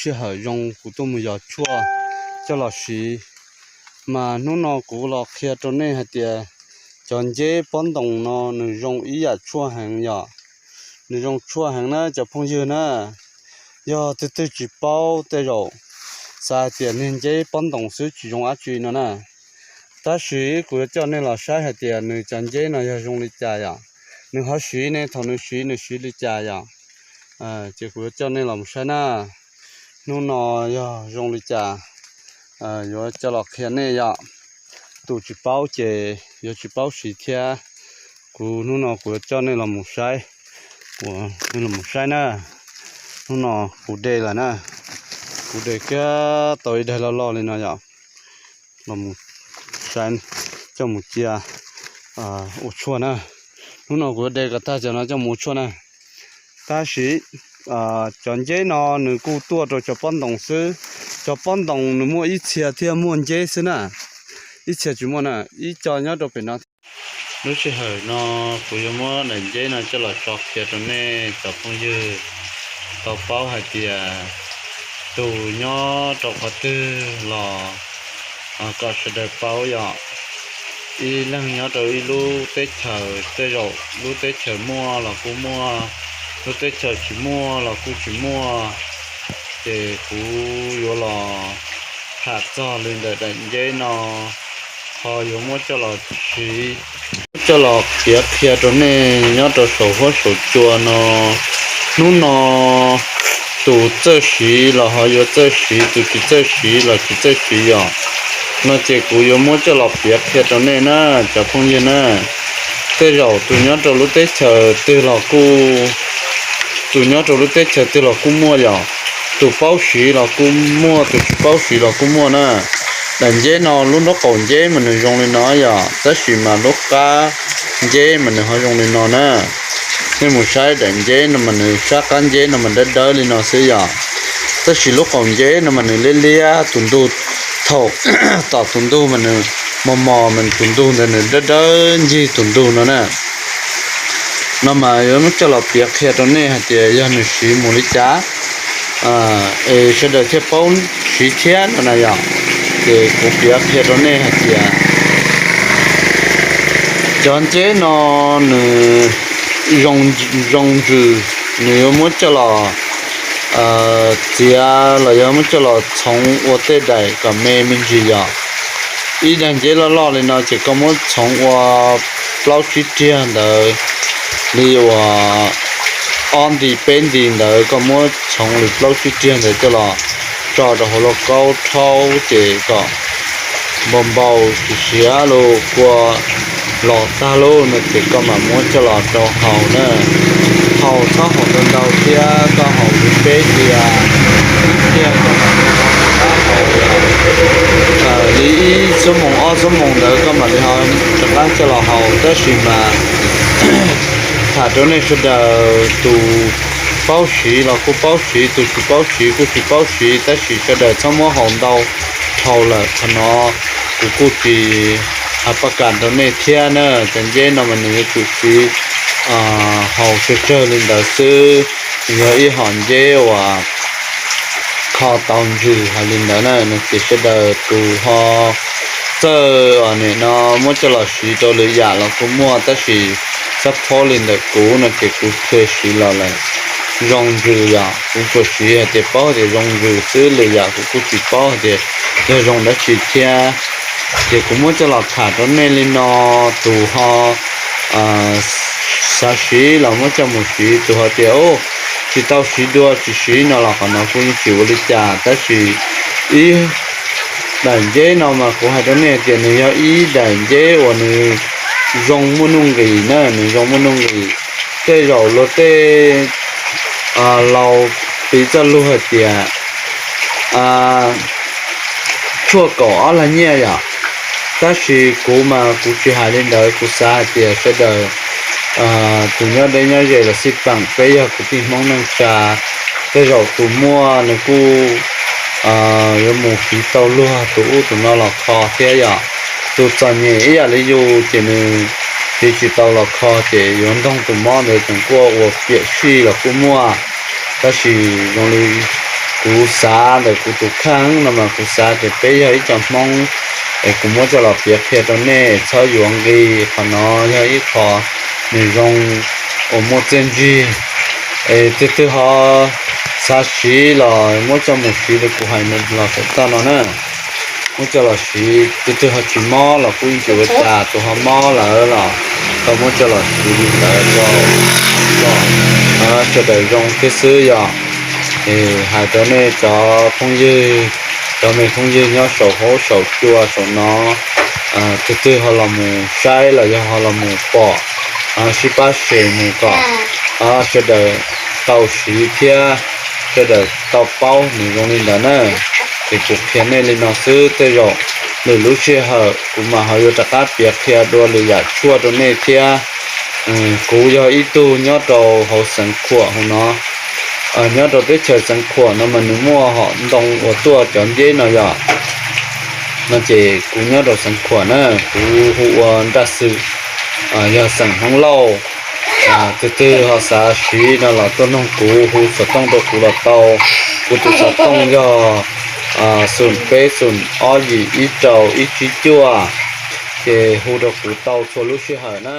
Sij hawm zoo kuv tuaj mus yos tshuaj coj los siv, mas hnub no kuv los qhia rau nej hais tias cov nceb pob ntoos no nws zoo ib yam tshuaj heev yom. Nws zoo tshuaj heev na cov phooj ywg na. Yog twg twg tsis paub tej zaum xav hais tias niag nceb pob ntoos xwb tsis zoo dab tsi no na. Tab sis kuv yuav coj nej los saib hais tias nws cov nceb no yog zoo li cas yom. Nws ho siv ne, thaum nws siv nws siv li cas yom. Ces kuv yuav coj nej los mus saib na. Hnub no yog zoo li cas yuav coj los qhia nej yom. Tus tsis paub ces yuav tsis paub siv thiab. Kuv hnub no kuv yuav coj nej los mus saib, kuv los mus saib na. Hnub no kuv de lawm na, kuv de kiag tau ib daig loj loj li no yom, los mus saib, coj mus cia ua tshuaj na. Hnub no kuv yuav de kom tag cov no coj mus ua tshuaj na. Tab sis cov nceb no nws kuj tuaj rau cov pob ntoos xwb. Cov pob ntoos nws muaj ib txhia thiaj muaj nceb xwb na, ib txhia tsis muaj na, ib co nyob rau pem no. Lub sij hawm no kuv yuav muab daim nceb no coj los tso qhia rau nej cov phooj ywg tau paub hais tias tus nyob rau qhov twg los kom sawv daws paub yom. Ib leeg nyob rau ib lub teb chaws, tej zaum lub teb chaws muaj los kuj muaj, lub teb chaws tsis muaj los kuj tsis muaj. Ces kuv yuav los tham txog li ntawm daim nceb no, ho yuav muab coj los siv, coj los piav qhia rau nej nyob rau saum huab saum cua no. Hnub no tus txawj siv los ho yuav txawj siv, tus tsis txawj siv los tsis txawj siv yom. No ces kuv yuav muab coj los piav qhia rau nej na, cov phooj ywg na. Tej zaum tus nyob rau lub teb chaws twg los kuj, tus nyob rau lub teb chaws twg los kuj muaj yom. Tus paub siv los kuj muaj, tus tsis paub siv los kuj muaj na. Daim nceb no lub nraub qaum nceb mas nws zoo li no yom, tab sis mas lub qab nceb mas nws ho zoo li no na. Nej mus saib daim nceb no mas nws sab qab nceb no mas dawb dawb li no xwb yom, tab sis lub qaum nceb no mas nws liab liab tus ntug, thaum tom tus ntug mas nws mos mos mas tus ntug ntawd nws dawb dawb ncig tus ntug no na. No mas yuav muab coj los piav qhia rau nej hais tias yog nws siv mus li cas es sawv daws thiaj paub siv thiab no na yom. Ces kuv piav qhia rau nej hais tias cov nceb no nws zoo ntsws, nws yuav muab coj los txiav los yog muab coj los txhoov ua tej daim kom me me ntsis yom. Ib daig nceb loj loj li no ces koj muab txhoov ua plaub tsib riag ntawd, li uas ob nti peb nti ntawd koj muab txhoov li plaub tsib riag ntawd coj los tso rau hauv lauj kaub rhaub ces kom npau npau siav siav los kua los tag lawm no ces koj mam muab coj los rau haus na. Haus txhob haus ntau ntau thiab, koj haus li peb tiag, ib tiag koj mam li haus li ib xuab moos ob xuab moos ntawd koj mam li ho rov qab coj los haus. Tab sis mas tham rau nej sawv daws, tus paub siv los kuj paub siv, tus tsis paub siv kuj tsis paub siv, tab sis sawv daws txhob muab haus ntau dhau lawm. Qhov no kuv kuj tsis hais paj kam rau nej thiab na. Cov nceb no mas nws yuav tsum siv haus tsawg tsawg li ntawd xwb. Yog ib hom nceb uas kho tau ntsws hais li ntawd na, no ces sawv daws tus ho txawj nim no muab coj los siv rau lwm yam los kuj muaj, tab sis xab phob li ntawm kuv no ces kuv thiaj siv los lawm zoo ntsws yom. Kuv tsuas siv hais tias paub tias zoo ntsws xwb, lwm yam kuv kuj tsis paub hais tias yog zoo dab tsi thiab. Ces kuv muab coj los tham rau nej li no, tus ho xav siv los muab coj mus siv, tus ho tias tsis tau siv dua tsis siv no los qhov no kuj yeej tsis ua li cas, tab sis ib daim nceb no mas kuv hais rau nej tias nws yog ib daim nceb uas nws zoo muaj nuj nqis na, nws zoo muaj nuj nqis. Tej zaum luag tej laus piv txoj lus hais tias tshuaj kaum ob lag nyiaj yom, tab sis kuv mas kuv tsis hais li ntawd, kuv xav hais tias sawv daws tus nyob deb nyob ze los xij peem, peb yog kwv tij Hmoob neej tsa, tej zaum tus muaj nws kuj yuav mus fiv tau luag tus ub tus no los kho thiab yom. Tus txom nyem ib yam li yus ces nws fiv tsis tau los kho ces yuav ntoog tus mob ntawd tseem kuj ua piam sij los kuj muaj. Tab sis zoo li Kuv xav ntawm kuv tus kheej no mas kuv xav tias peb yog ib co Hmoob, es kuv muab coj los piav qhia rau nej txhob yuav nqi. Qhov no yog ib qho nws zoo uas muaj txiaj ntsig, es tus twg ho xav siv los muab coj mus siv li kuv hais los saum toj no na. Muab coj los siv, tus twg ho tsis mob los kuj yeej tsis ua cas, tus ho mob lawm los tau muab coj los siv li ntawd rau sawv daws zoo thiab xwb yog. Hais rau nej cov phooj ywg, cov me phooj ywg nyob saum huab saum cua saum no, tus twg ho los mus saib los yog ho los mus pom, sib pab share mus kom sawv daws tau siv thiab sawv daws tau paub nws zoo li ntawd na. Ces kuv qhia nej li no xwb, tej zaum lwm lub sij hawm kuv mam ho yuav rov qab piav qhia dua lwm yam tshuaj rau nej thiab. Kuv yog ib tug nyob rau hauv xeev Khuam hauv no, nyob rau teb chaws xeev Khuam no mas nws muaj hom ntoo uas tuaj cov nceb no yog, no ces kuv nyob rau xeev Khuam na, kuv hu ua Nraj Xwm, yog xeem Hmoob Lauj. Tus twg ho xav siv no los tuaj noog kuv, hu xov tooj rau kuv los tau. Kuv tus xov tooj yog xoom peb xoom ob yim ib rau ib tsib cuaj, ces hu rau kuv tau txhua lub sij hawm na.